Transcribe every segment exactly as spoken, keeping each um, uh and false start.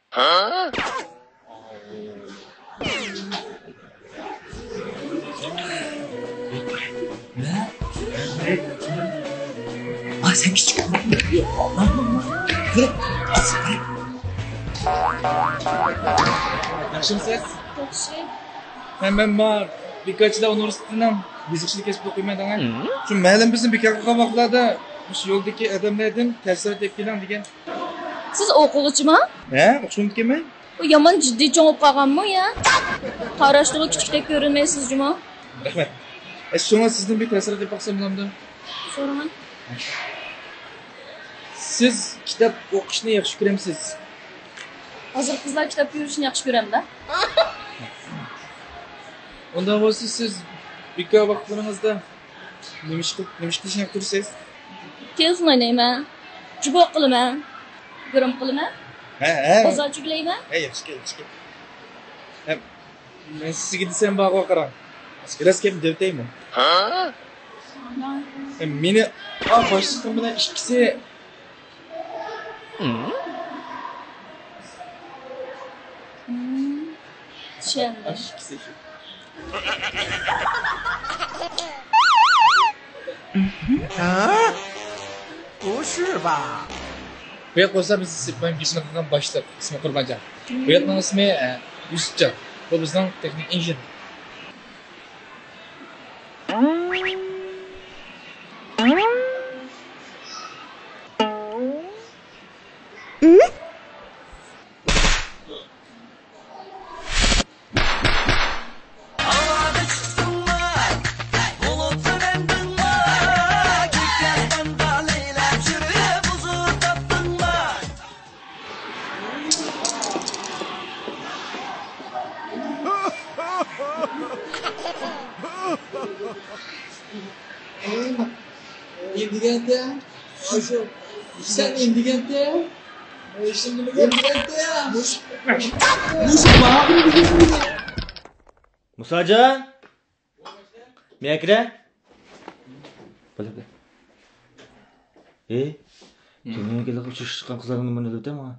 ياخشىمۇسىز؟ ياخشى. ھە، مەن ما بىكارچىلار ئۇنىۋېرسىتېتىنىڭ يېزىقچىلىق كەسپىدە ئوقۇيمەن، داڭا. شۇ مەلۇم بىزنى بىكار قىلغان ۋاقىتلاردا مۇشۇ يولدىكى ئادەملەردىن تەسىرات ئېلىپ كېلىڭ دېگەن. سىز ئوقۇغۇچىما؟ ھە، ئوقۇشۇمدىكىمەن. ئۇ يامان جىددىي چوڭىيىپ قالغانمۇ يا؟ قاراشتىغۇ كىچىكتەك كۆرۈنمەيسىز جۇمۇ. رەھمەت. ئە، شۇڭا سىزدىن بىر تەسىرات ئېلىپ باقسام بولامدۇ؟ سورىمەن. سىز كىتاب ئوقۇشنى ياخشى كۆرەمسىز؟ ھازىر قىزلار كىتاب كۆرۈشنى ياخشى كۆرەمدۇ؟ ئۇنداق بولسا سىز بىكار ۋاقىتلىرىڭىزدا نېمە ئىش قىل-، نېمە ئىش قىلىشنى ياقتۇرىسىز؟ تېلېفون ئوينايمەن، جۇبو قىلىمەن، گىرىم قىلىمەن، ھە، ھە. بازار چۆگىلەيمەن. ھە، ياخشىكەن، ياخشىكەن. ھە، مەن سىزگە دېسەم بارغۇ قاراڭ. ئىككىلەس گەپ دەۋېتەيمۇ؟ ھە، مېنى، ئا، باشلىقىم بىلەن ئىككىسى. چۈشەندىم. ھە؟ ئۇشۇ بار. بۇ ياق بولسا بىز بىزنىڭ قىلغان باشلىق، ئىسمى قۇربانجان. بۇ ياقنىڭ ئىسمى، ئە، يۈسۈپجان. بۇ بىزنىڭ تېخنىك ئىنژېنېر. ئېمدىگەنتە؟ ئاشۇ سەن ئېمدىگەنتە؟ ئېمدىگەنتە؟ مۇشۇ، مۇشۇ ماڭا دېگەن. مۇساجان، مەكرە. بىلە، بىلە. ھېي، تۈنۈگۈنكىلەرگە ئۇچرىشىپ چىققان قىزلارنىڭ نومۇرىنى ئېلىۋېتە ماڭا.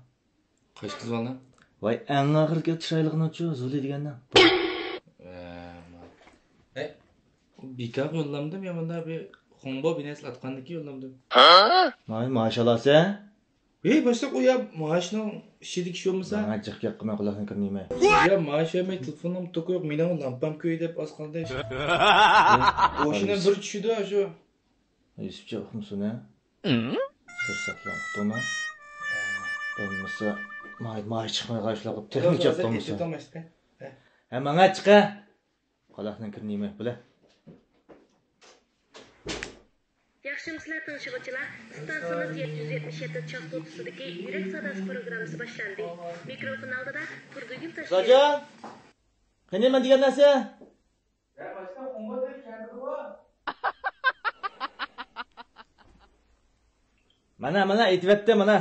قايسى قىز بالىنىڭ؟ ۋاي، ئەڭ ئاخىرقى چىرايلىقىنىچۇ، زۇلى دېگەننىڭ. ئە، ما-، ئەي، بىكارغا يوللامدىم يا مۇنداق بىر خۇڭبو بىنەسىلەر ئاتقاندىكى يوللامدىم. ھە؟ ماي، مائاش ئالاسەن؟ ھېي، باشلىق، ئۇ يا مائاشنىڭ ئىچىدىكى ئىش بولمىسا؟ ماڭا جىق گەپ قىلماي، قۇلاقنى كىرنىيمەن. يا مائاش بەرمەي، تېلېفونۇم توكى يوق، مېنىڭ لامپام كۆيدى دەپ ئاز قالدى. ئوشۇنى بىر چۈشىدۇ شۇ. يۈسۈپجان ئۇقمىسۇن ھە؟ سىر ساقلاپ ئۇقتۇڭمۇ؟ بولمىسا ماي، ماي چىقمىغايلا شۇلارغا تېخىمۇ چاپ بولمىسۇن. ھە، ماڭا چىقە. قالاقنىڭ كىرنى يېمە، بىلە. ياخشىمۇسىلەر تىڭشىغۇچىلار؟ ئىستانسىمىز يەتتە يۈز يەتمىش يەتتە چاستوتىسىدىكى يۈرەك ساداسى پروگراممىسى باشلاندى. مىكروفون ئالدىدا تۇردىگۈل تاشلىۋېتىپ. قېنى مەن دېگەن نەرسە؟ مانا، مانا، ئېيتىۋەتتى، مانا.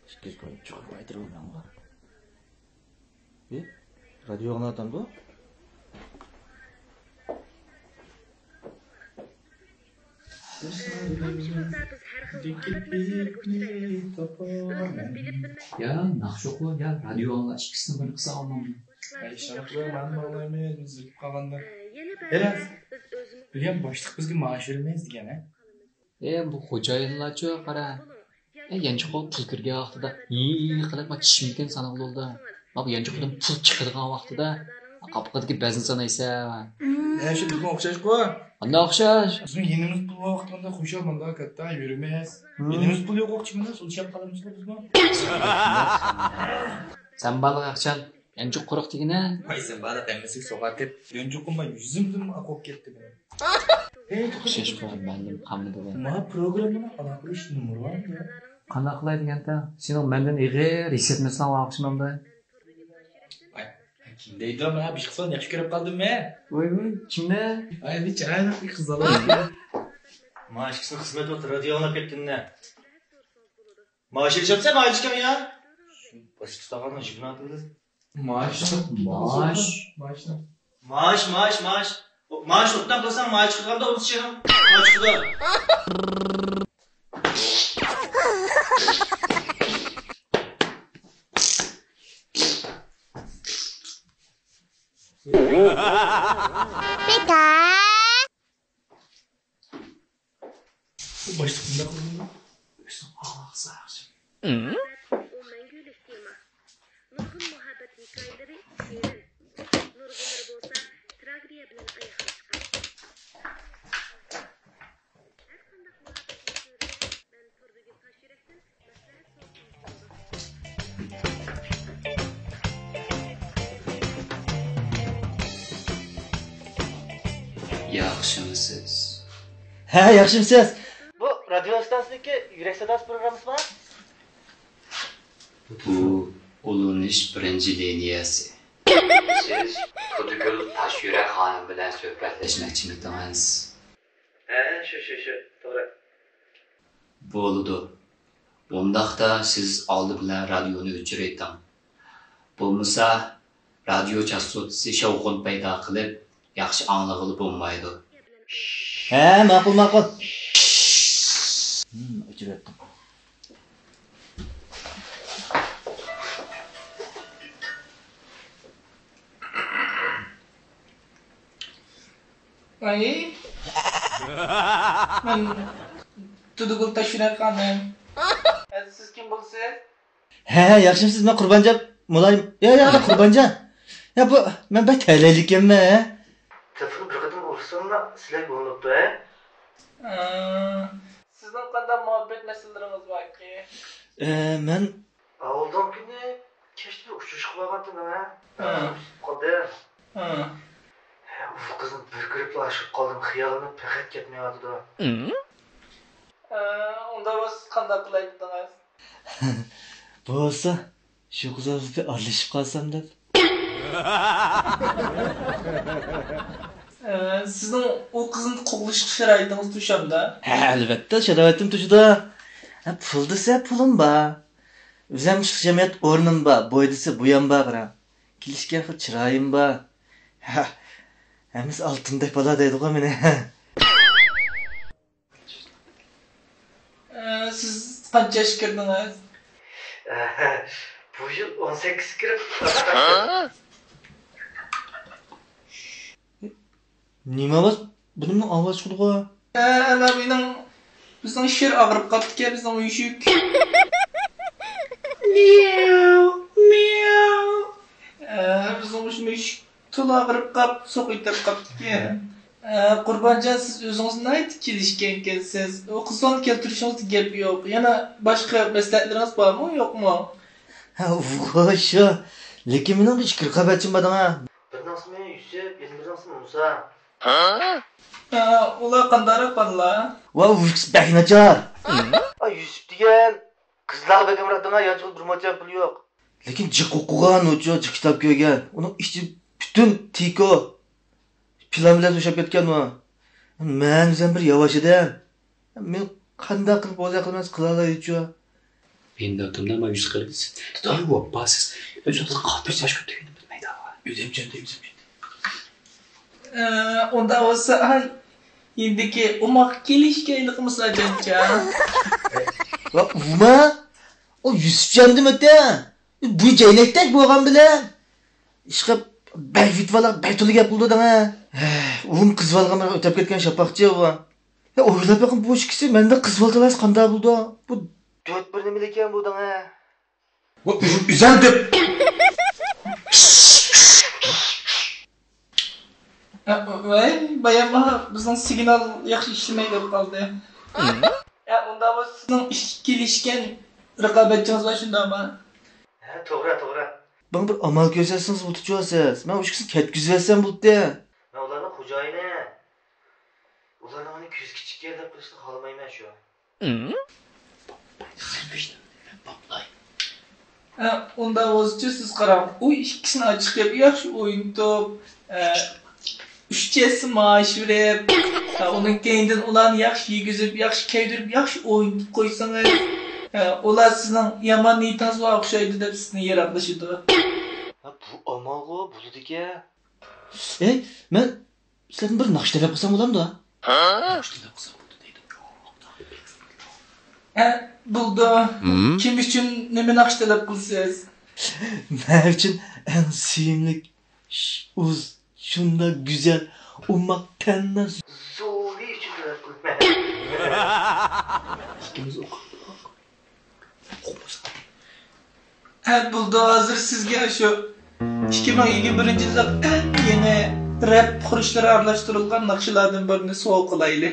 ئىككى كۈن چوقۇم قايتۇرۇۋالماڭلار. ئى، رادىيو ئاڭلاتامدۇ؟ يا ناخشا ئوقۇ، يا رادىيو ئاڭلا، ئىككىسىنى بىر قىلسا ئالمامدۇ؟ ئەي، شۇنداق قىلىپ مانا باغلايمىز، بىز ئۆتۈپ قالغاندا. ھېرە، بۈگۈن باشلىق بىزگە مائاش بېرىمىز دېگەن، ھە؟ ئە، بۇ خوجايىنلارچۇ، قارا. ئە، يانچۇققا پۇل كىرگەن ۋاقتىدا ھى قىلىپ، ما چىشىمدىكىن سانىغىلى بولىدۇ. ما بۇ يانچۇقىدىن پۇل چىقىدىغان ۋاقتىدا قاپىقىدىكى بەزنى سانايسەن. ئە، شۇ بىزگە ئوخشاشقۇ. قانداق ئوخشاش؟ بىزمۇ يېنىمىز پۇل بار ۋاقتىدا خۇشال مانداق كاتتا يۈرىمىز. يېنىمىز پۇل يوق ۋاقىت چىمىندا سۇلىشىپ قالىمىزغۇ بىزمۇ. سەن بالىغا ئاقچان. يانچۇق قۇرۇق دېگىنە. ۋاي، سەن بارلىق ھەممىسىگە سوغاتىپ، يانچۇقۇم بار يۈزۈمدىن ئاقىپ كەتتى مېنىڭ. ئوخشاش بار، مەلۇم قامىدى بار. ما پروگراممىنىڭ ئالاقىلىشىش نومۇرى بارمۇ؟ قانداقلاي دېگەنتە، سېنىڭ مەندىن ئېغىر ھېسسىيات مەسىلەڭ بار ئوخشىمامدۇ؟ ۋاي، كىم دەيدۇ، مانا بىر قىزنى ياخشى كۆرۈپ قالدىم مەن. ۋاي، ۋاي، كىمنى؟ ئاي، بىر چىرايلىق بىر قىز بالا. مانا ئىككىسىنىڭ خىزمەت ۋاقتى رادىيو ئاڭلاپ كەتتىم مەن. مائاش ئېلىشامسەن، مائاش ئېلىشكەن يا؟ شۇ باشقا تاغارنىڭ جىپىنى ئاتىمىز. مائاش، مائاش. مائاش، مائاش، مائاش. مائاش ئوبدان قىلساڭ، مائاش چىقىدىغاندا ئۇنتۇشىڭ. مائاش چىقىدۇ. بىكار. بۇ باشلىق بۇنداق قىلىدۇ. ئۆزىنىڭ ئاڭلىغۇسى ياخشى. ئۇ مەڭگۈلۈك تېما. نۇرغۇن مۇھەببەت ھېكايىلىرى شېرىن، نۇرغۇنلىرى بولسا تراگېدىيە بىلەن ئاياغلاشقان. ھەرقانداق مۇھەببەت ھېكايىلىرى مەن توردىكى تاش يۈرەكتىن مەسلىھەت سورىسام بولىدۇ. ياخشىمۇسىز؟ ھە، ياخشىمۇسىز؟ بۇ رادىيو ئىستانسىسىدىكى يۈرەك ساداسى پروگراممىسىما؟ بۇ ئۇلىنىش بىرىنچى لىنىيەسى. سىز پۇدىگۈل تاشيۈرەك خانىم بىلەن سۆھبەتلەشمەكچىمىدىڭىز؟ ھە، شۇ، شۇ، شۇ، توغرا. بولىدۇ. ئۇنداقتا سىز ئالدى بىلەن رادىيونى ئۆچۈرۈۋېتىڭ. بولمىسا، رادىيو چاستوتىسى شاۋقۇن پەيدا قىلىپ، ياخشى ئاڭلىغىلى بولمايدۇ. ھە، ماقۇل، ماقۇل. ھىم، ئۆچۈرۈۋەتتىم. ۋاي. مەن تۇدىگۈل تاشيۈرەك خانىم. سىز كىم بولىسىز؟ ھە، ھە، ياخشىمۇسىز؟ مەن قۇربانجان. مۇلايىم. يا، يا، قۇربانجان. يا، بۇ، مەن بەك تەلەيلىكەنمەن، ھە؟ تېلېفون بىر قېتىم ئۇرساملا سىلەرگە ئۇرۇنۇپتۇ، ھە؟ ئە، سىزنىڭ قانداق مۇھەببەت مەسىلىلىرىڭىز باركى؟ ئە، مەن ئالدىنقى كۈنى كەچتە بىر ئۇچرىشىپ قالغانتىم، ھە؟ ھە. ئۇنتۇپ قالدىم. ھە. ھە، ئۇ قىزنى بىر كۆرۈپلا ئاشىق قالدىم، خىيالىمدىن پەقەت كەتمەيۋاتىدۇ. ئە، ئۇنداق بولسا قانداق قىلاي دېدىڭىز؟ بولسا، شۇ قىزغا بىر ئارىلىشىپ قالسام دەپ. ئە، سىزنىڭ ئۇ قىزنى قوغلىشىش شارائىتىڭىز توشامدا؟ ھە، ئەلۋەتتە، شارائىتىم توشىدۇ. ھە، پۇل دېسە پۇلۇم بار. ئۆزۈم چىقىش جەمئىيەت ئورنۇم بار، بوي دېسە بويام بار، قارا. كېلىشكەن خىل چىرايىم بار. ھە، ھەممىسى ئالتۇندەك بالا دەيدىغۇ مېنى. ئە، سىز قانچە ياشقا كىردىڭىز؟ بۇ يىل ئون سەككىزگە كىرىپ. نېمە ئاۋاز؟ بۇنىڭ ئاۋاز چىقىدىغۇ. ئە، ئەلا مېنىڭ، بىزنىڭ شىر ئاغرىپ قاپتىكەن، بىزنىڭ مۈشۈك. مياۋ، مياۋ. ئە، بىزنىڭ مۇشۇ مۈشۈك تولا ئاغرىپ قاپ، سوقا يېتىپ قاپتىكەن. ئە، قۇربانجان، سىز ئۆزىڭىز ناھايىتى كېلىشكەنكەنسىز. ئۇ قىزنى كەلتۈرۈشىڭىزدە گەپ يوق. يەنە باشقا مەسلىھەتلىرىڭىز بارمۇ، يوقمۇ؟ ھە، شۇ. لېكىن مېنىڭ بىر ئىككى رىقابەتچىم بار دەڭە. بىرىنىڭ ئىسمى يۈسۈپ، يەنە بىرىنىڭ ئىسمى مۇسا. ھە؟ ئە، ئۇلار قانداقراق بالىلار؟ ۋا، ئۇ ئىككىسى بەك ناچار. ئا، يۈسۈپ دېگەن قىزلارغا بەك ئامراق دەڭە، يانچۇقىدا بىر موچە پۇلى يوق. لېكىن جىق ئوقۇغان ئۇچۇ، جىق كىتاب كۆرگەن. ئۇنىڭ ئىچى پۈتۈن تىكو. پىلان بىلەن توشاپ كەتكەن ئۇ. مەن ئۆزۈم بىر ياۋاش ئادەم. مەن قانداق قىلىپ بولسا قىلىمەن، قىلالايچۇ. مېنىڭ دادامدا ما يۈز قىلىپ سىز. دادا. ئاي، ۋاپاسىز. ئۆزىڭىزنى قاتتىق چاچ كۆتۈرگىنى بىلمەيدۇ. ئۆزۈم چۈشەندىم، ئۆزۈم چۈشەندىم. ئە، ئۇنداق بولسا، ئاي، ئېندىكى ئوماق كېلىشكەيلىقىمىز ئاجانچا. ۋا ئۇما، ئۇ يۈسۈپجاندىمۇ ئۆتە. بۇ جەينەكتەك بولغان بىلەن. ئىشقىلىپ، بەك ۋىتۋالا، بەك تولا گەپ قىلىدۇ دەڭە. ئۇم قىزىۋالغان بىلەن ئۆتەپ كەتكەن شاپاقچى ئۇ. يا، ئويلاپ بېقىڭ، بۇ ئىككىسى مەندىن قىزىۋالدى دەپ قانداق بولىدۇ؟ بۇ دۆت بىر نېمىلىكەن بۇ دەڭە. ۋە ئۆزۈم ئۆزەم دەپ. ۋەي، بايام بىزنىڭ سىگنال ياخشى ئىشلىمەي دەپ قالدى. يا، ئۇنداق بولسا سىزنىڭ ئىككى كېلىشكەن رىقابەتچىڭىز بار، شۇنداقمۇ؟ ھە، توغرا، توغرا. ماڭا بىر ئامال كۆرسەتسىڭىز بولدىچۇ سىز. مەن ئۇ ئىككىسىنى كەتكۈزۈۋەتسەم بولدى. مەن ئۇلارنىڭ خوجايىنى. ئۇلارنىڭ مېنى كۆزى كىچىككەن دەپ قېلىشنى خالىمايمەن شۇ. ئە، ئۇنداق بولسىچۇ سىز قاراڭ، ئۇ ئىككىسىنى ئاچچىق گەپ ياخشى ئوينىتىپ، ئە، ئۈچ يەسسە مائاش بېرىپ، ئە، ئۇنىڭ كەينىدىن ئۇلارنى ياخشى يېگۈزۈپ، ياخشى كىيدۈرۈپ، ياخشى ئوينىتىپ قويسىڭىز، ئە، ئۇلار سىزنىڭ يامان نىيىتىڭىز بار ئوخشايدۇ دەپ سىزدىن يىراقلىشىدۇ. ھە، بۇ ئامالغۇ بولىدىكەن. ئەي، مەن سىلەردىن بىر ناخشا تەلەپ قىلسام بولامدۇ؟ ھە؟ ناخشا تەلەپ قىلسام بولىدۇ دەيدۇ. ھە، بولىدۇ. ھىم؟ كىم ئۈچۈن نېمە ناخشا تەلەپ قىلىسىز؟ مەن ئۈچۈن ئەڭ سۆيۈملۈك، ش-، ئۇز، شۇنداق گۈزەل، ئوماق تەننە زورى ئۈچۈن تۆۋەن قىلىمەن. ئىككىمىز ئوقۇپ. ھە، بولدى، ھازىر سىزگە شۇ ئىككى مىڭ يىگىرمە بىرىنچى يىللىق ئەڭ يېڭى رەپ خۇرۇچلىرى ئارىلاشتۇرۇلغان ناخشىلاردىن بىرنى سوۋغا قىلايلى.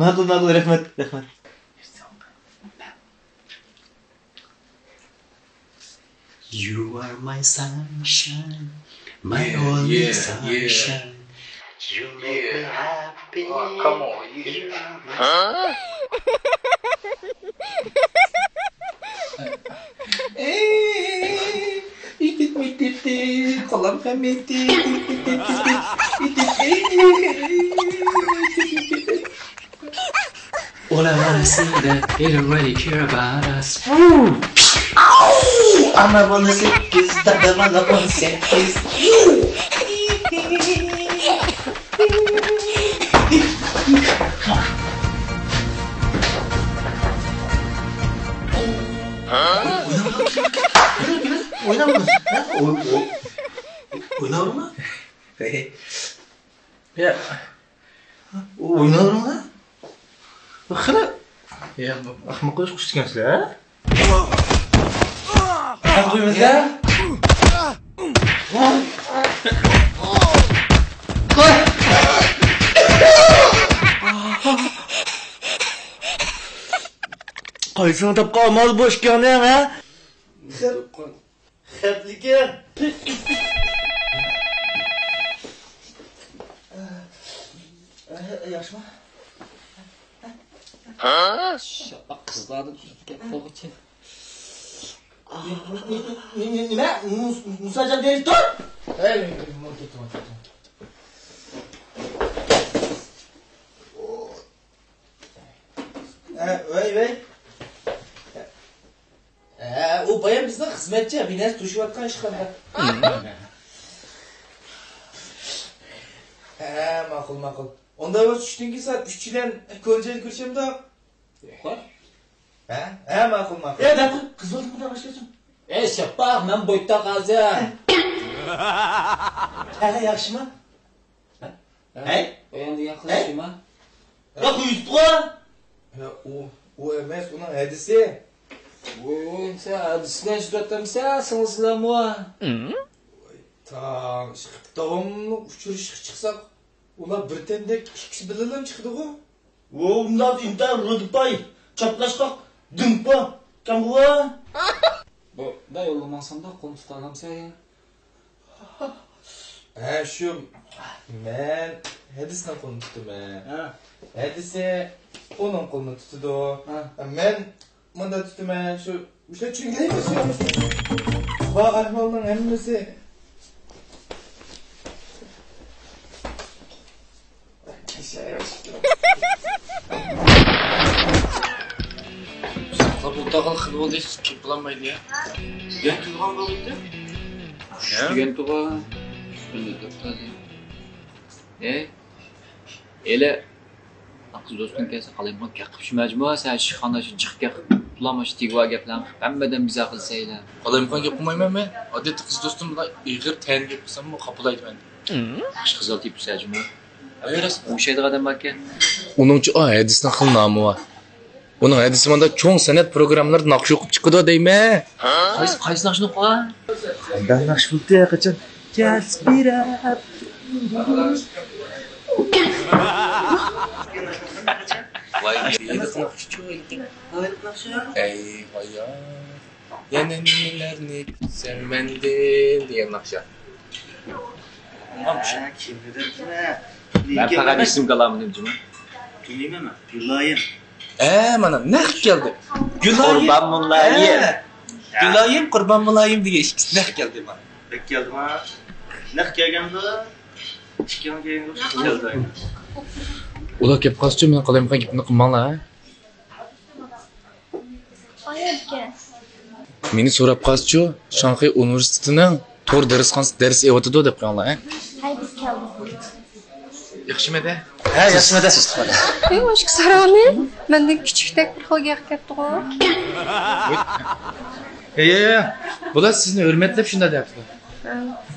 ماقۇل، ماقۇل، رەھمەت، رەھمەت. You are my sunshine, my only sunshine. You make me happy. Oh, come on, yeah. You are my Hey, قولام قەمىتى. All I wanna say that they don't really care about us. Ow! Ana bana sekiz, dada bana on sekiz. Oynamadınız. Ha? O, o, oynamadın mı? Ya. Oynamadın mı? Bakın. Ya, ahmak kuş kuş tükensizler, ha? Ahmak kuymaz ya. Qoy. قايسىڭ تاپقان ئامال بوش ئىكەننىڭ، ھە؟ خەپ، خەپلىكىڭ. ياخشىمۇ؟ قىزلاردىن تۇتۇپ كەپ قويغۇچى. نېمە؟ مۇساجان دېيىش تۇر! ھەي، ھە، ۋەي، ۋەي. ھە، ئۇ بايام بىزنىڭ خىزمەتچى، بىنەس تۇرۇشۇۋاتقان ئىشخانىدا. ھە، ماقۇل، ماقۇل. ئۇنداق بولسا چۈشتىن كېيىن سائەت ئۈچ بىلەن كونجايدا كۆرۈشەمدۇق؟ ھە؟ ھە، ماقۇل، ماقۇل. ئە، دەپ قوي، قىز بالىنى قويدۇرغاچ كەلسۇن. ئەي، شاپاق، مەن بويتاق ھازىر. ھە، ياخشىمۇ؟ ھە؟ ھەي؟ ئويان دېگەن قىز شۇما؟ يا، قويۇپتۇغۇ! يا، ئۇ، ئۇ ئەمەس، ئۇنىڭ ھەدىسى. ۋوي، ۋوي، سەن ھەدىسىنى ئېيتىۋاتامسەن، سىڭلىسىلەرمۇ؟ ۋوي، تاڭ، ئىشقىلىپ داۋاملىق ئۇچرىشىشقا چىقساق، ئۇلار بىر تەندەك ئىككىسى بىللىلا چىقىدىغۇ؟ ۋوي، ئۇنداق ئىنتايىن رۇدىپاي، چاپلاشقاق دىڭپا، كەڭغۇ. بۇ، دا يوللىماڭسامدا قولنى تۇتالامسەن يا؟ ھە، شۇ، مەن ھەدىسنىڭ قولىنى تۇتىمەن. ھە. ھەدىسى ئۇنىڭ قولىنى تۇتىدۇ. ھە. مەن مۇنداق تۇتىمەن، شۇ، شۇ چۈگلەيمەن شۇ. بار ئەھۋالنىڭ ھەممىسى. ساقلاپ ئولتۇرغان خېلى بولدى، ھېچ كېلىپ بولالمايدۇ يا. دۈگەن تۇرغان بولۇپتۇ. دۈگەن تۇرغان. ئەي، ئېلى، قىز دوستۇڭ كەلسە قالايمىقان گەپ قىلىپ شۇ مەجمۇ، سەن ئىشخانا شۇ جىق گەپ قىلىپ، بۇلارمۇ شۇ تېگىۋا گەپلەرنى قىلىپ، ھەممىدىن بىزار قىلسايلى. قالايمىقان گەپ قىلمايمەن مەن. ئادەتتە قىز دوستۇم بىلەن ئېغىر تەن گەپ قىلساممۇ خاپىلايدۇ مەندىن. ئىش قىزىل تېپىسەجمۇ. ئوخشايدىغان ئادەم باركەن. ئۇنىڭچە، ئا، ھەدىسنىڭ خىل نامى بار. ئۇنىڭ ھەدىسى ماندا چوڭ سەنئەت پروگراممىلىرىدا ناخشا ئوقۇپ چىقىدۇ دەيمەن. قايسى، قايسى ناخشىنى ئوقۇغان؟ قانداق ناخشا بولدى قاچان؟ ۋاي، ھېلىقى ناخشىچۇ، ھېلىقى. ھېلىقى ناخشا. ئەي، ھايا. يەنە نېمىلەرنى كۈتسەم مەندىن دېگەن ناخشا. ھە، كىمدىن كىمە؟ مەن پەقەت ئېسىمگە ئالالمىدىم جۇمۇ. بىلمەيمەن مەن. گۈلايىم. ھە، مانا نەق كەلدى. گۈلايىم. قۇربان مۇلايىم. ھە. گۈلايىم، قۇربان مۇلايىم دېگەن ئىككىسى نەق كەلدى مانا. بەك كەلدىما؟ نەق كەلگەندۇ؟ ئىككىڭلار كەلگەندۇ؟ كەلدى. ئۇلار كەپ قالسىچۇ، مېنىڭ قالايمىقان گېپىمنى قىلماڭلار، ھە؟ مېنى سوراپ قالسىچۇ، شاڭخەي ئۇنىۋېرسىتېتىنىڭ تور دەرسخانىسىدا دەرس ئېلىۋاتىدۇ دەپ قويۇڭلار، ھە؟ ھەي، بىز كەلدۇق. ياخشىمىدى؟ ھە، ياخشىمىدى، سىز چىقمىدى. ئەي، ئاشۇ سارانى مەندىن كىچىكتەك بىر خىل گەپ كەپتىغۇ. ھەي، ھەي، ھەي، بۇلار سىزنى ھۆرمەتلەپ شۇنداق دەپتۇ.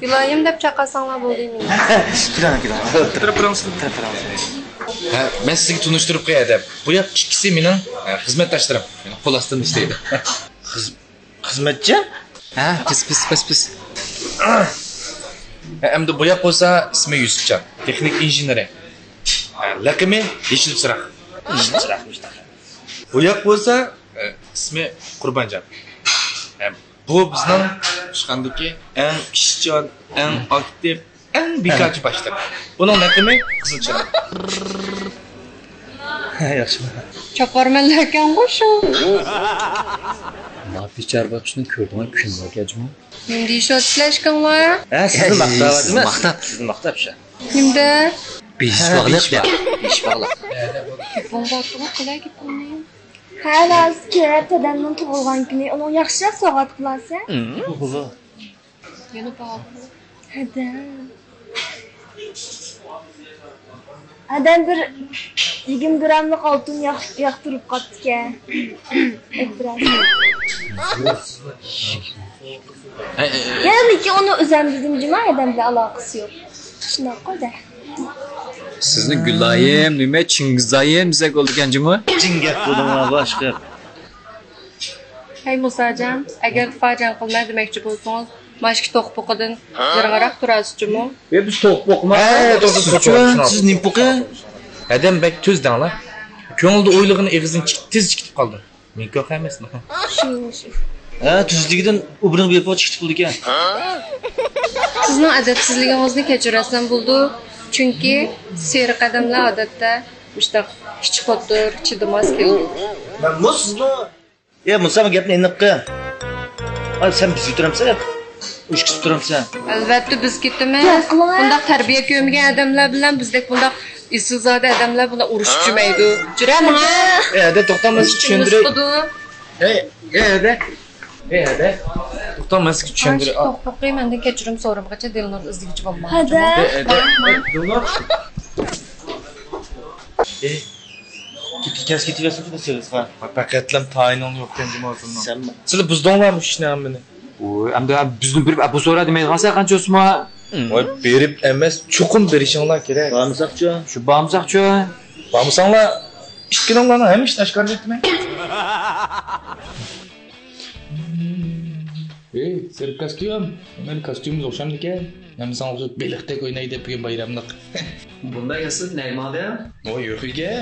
گۈلايىم دەپ چاقىرساڭلار بولدى مېنى. كېلىڭ، كېلىڭ. تىرىپ بېرىڭ. تىرىپ بېرىڭ. ھە، مەن سىزگە تونۇشتۇرۇپ قوياي دەپ. بۇ ياق ئىككىسى مېنىڭ، ھە، خىزمەتداشلىرىم. مېنىڭ قول ئاستىمدا ئىشلەيدۇ. خىز-، خىزمەتچى؟ ھە، پىس، پىس، پىس، پىس. ھە، ئەمدى بۇ ياق بولسا ئىسمى يۈسۈپجان. تېخنىك ئىنژېنېرى. ھە، لەقىمى يېشىل چىراغ. يېشىل چىراغ، يېشىل چىراغ. بۇ ياق بولسا، ھە، ئىسمى قۇربانجان. ھە، بۇ بىزنىڭ ئىشخانىدىكى ئەڭ ئىشچان، ئەڭ ئاكتىپ، ئەڭ بىكارچى باشلىق. بۇنىڭ لەقىمى قىزىل چىراغ. ياخشىمۇ؟ چاپارمەنلەركەنغۇ شۇ. ما بىچارە باقىشنى كۆردۈڭلار كۈنلەرگە جۇمۇ. نېمە دېيىشىۋاتىسىلەر ئىككىڭلار؟ ھە، سىزنى ماختاۋاتىمىز. ماختاپ. سىزنى ماختاپ شۇ. نېمىدە؟ بېشى باغلىق دەپ. بېشى باغلىق. گېپىڭ بارتىغۇ، قىلە گېپىڭنى. ھە، ھازىر كېرەت دادامنىڭ تۇغۇلغان كۈنى، ئۇنىڭغا ياخشىراق سوۋغات قىلارسەن. يەنە بار. ھەدە. ئادەم بىر يىگىرمە گراملىق ئالتۇن ياق-، ياقتۇرۇپ قاپتىكەن. ئوپېراتسىيە. يەنە لېكىن ئۇنى ئۈزەم دېدىم جۇما، ئادەم بىلەن ئالاقىسى يوق. شۇنداق قوي دە. سىزنى گۈلايىم، نېمە، چىڭگىزايىم دېسەك بولىدىكەن جۇمۇ. جىڭ گەپ قىلدىڭلار باشقا. ھەي مۇساجان، ئەگەر تۇپاجان قىلماي دېمەكچى بولسىڭىز، مانا ئىككى توخۇ پوقىدىن يىراقراق تۇرارسىز جۇمۇ. يا بىز توخۇ پوقىماز. ھە، توخۇ پوقىماز. سىزچۇ، سىز نېمە پوقى؟ ھەدەم بەك تۈز دەڭلار. كۆڭلىدە ئويلىغىنى ئېغىزدىن چىق-، تېز چىقىپ قالدى. مېنىڭكى ئوخشايمىسمۇ؟ شۇ، شۇ. ھە، تۈزلۈكىدىن ئوبرىنىڭ بىر پوچ چىقىپ قالىدىكەن. سىزنىڭ ئەدەپسىزلىكىڭىزنى كەچۈرەسەم بولىدۇ، چۈنكى سېرىق ئادەملەر ئادەتتە مۇشۇنداق كىچىك قوتۇر، چىدىماس كېلىدۇ. مەنمۇ سىزنىڭ. ئە، مۇسا، گەپنى ئېنىق قىل. ئا، سەن بىزگە تۇرامسەن؟ ئۇشكىسى تۇرامسەن؟ ئەلۋەتتە بىز كېتىمىز. گەپ قىلىڭە. بۇنداق تەربىيە كۆرمىگەن ئادەملەر بىلەن بىزدەك بۇنداق ئېسىلزادە ئادەملەر بۇنداق ئۇرۇشۇپ يۈرمەيدۇ. جۈرە ماڭا. ئە، ھەدە توختاڭ، مەن سىزگە چۈشەندۈرەي. ئەي، ئەي، ھەدە. ئەي، ھەدە. توختاڭ، مەن سىزگە چۈشەندۈرەي. توختاڭ، مەندىن كەچۈرۈم سورىمىغىچە دىلنۇر ئىزدىگۈچى بولماڭ. ھەدە. ئەي، ھەدە. ئەي، دىلنۇر. ئەي. كەس كېتىۋەرسۇن شۇ سېغىزغا. پەقەتلەم تايىنىڭ يوقكەن جۇما ئۆزۈمنىڭ. سەنمۇ. سىلەر بۇزدۇڭلارمۇ شۇ ئىشنى ھەممىنى؟ ئۇي، ئەمدى بىزنى بېرىپ ئەپۇ سورا دېمەيدىغانسەن قانچە بولسىمۇ. ۋاي، بېرىپ ئەمەس، چوقۇم بېرىشىڭلار كېرەك. بارمىساقچۇ؟ شۇ بارمىساقچۇ؟ بارمىساڭلار، ئىككىلىڭلارنىڭ ھەممە ئىشنى ئاشكارىلايتتىم مەن. ئېي، سېرىق كاستيۇم، مېنىڭ كاستيۇمىمىز ئوخشامدىكەن؟ ھەممىسىڭ ئوخشاپ بېلىقتەك ئويناي دەپ بۈگۈن بايراملىق. بۇنداق ياسىدى نەگماڭدە؟ ئو، يوقىگە.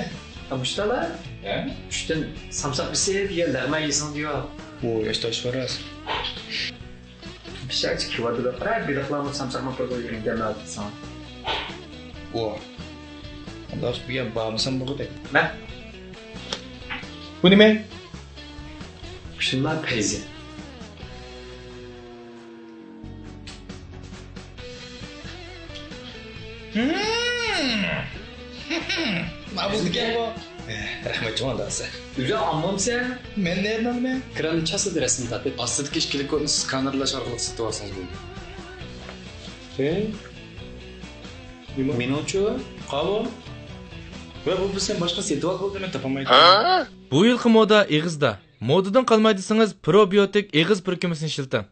ھە، مۇشتالا؟ ھە؟ چۈشتىن سامساق بېسىپ يېگەن لەغمە يېسىڭ دېيو. ئو، ياش تاش پاراس. پىشاقچى كېۋاتىدۇ. قارا، بېلىقلارمۇ سامساقنىڭ قولىغا يېگەن دەم ئالىدىساڭ. ئو. ئۇنداق بۈگۈن بارمىسام بولغۇدەك. مە. بۇ نېمە؟ قۇشۇملار پەيزى. مانا بولدىكەن بۇ. رەھمەت جۇمۇ داسە. ئۆزى ئاڭلامسەن؟ مەن نېمە بىلىمەن؟ كراننى چاسىدى رەسىمنى تارتىپ، ئاستىدىكى ئىككىلىك كودنى سىز سكانېرلاش ئارقىلىق سېتىۋالسىڭىز بولىدۇ. ھەي. نېمە؟ مېنىڭچۇ؟ قاۋۇ؟ ۋە بۇ بىلسەم باشقا سېتىۋال بولدى، مەن تاپالمايتتىم. بۇ يىلقى مودا ئېغىزدا. مودىدىن قالماي دېسىڭىز، پروبىيوتىك ئېغىز پۈركۈمىسىنى ئىشلىتىڭ.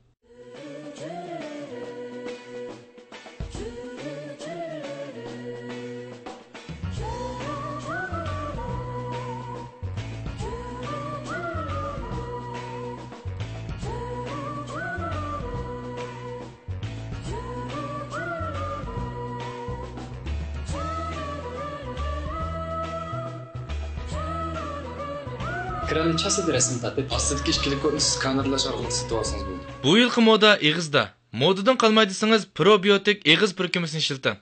كراننى چاسىدى رەسىمنى تارتىپ، ئاستىدىكى ئىككىلىك كودنى سىز سكانېرلاش ئارقىلىق سېتىۋالسىڭىز بولىدۇ. بۇ يىلقى مودا ئېغىزدا. مودىدىن قالماي دېسىڭىز، پروبىيوتىك ئېغىز پۈركۈمىسىنى ئىشلىتىڭ.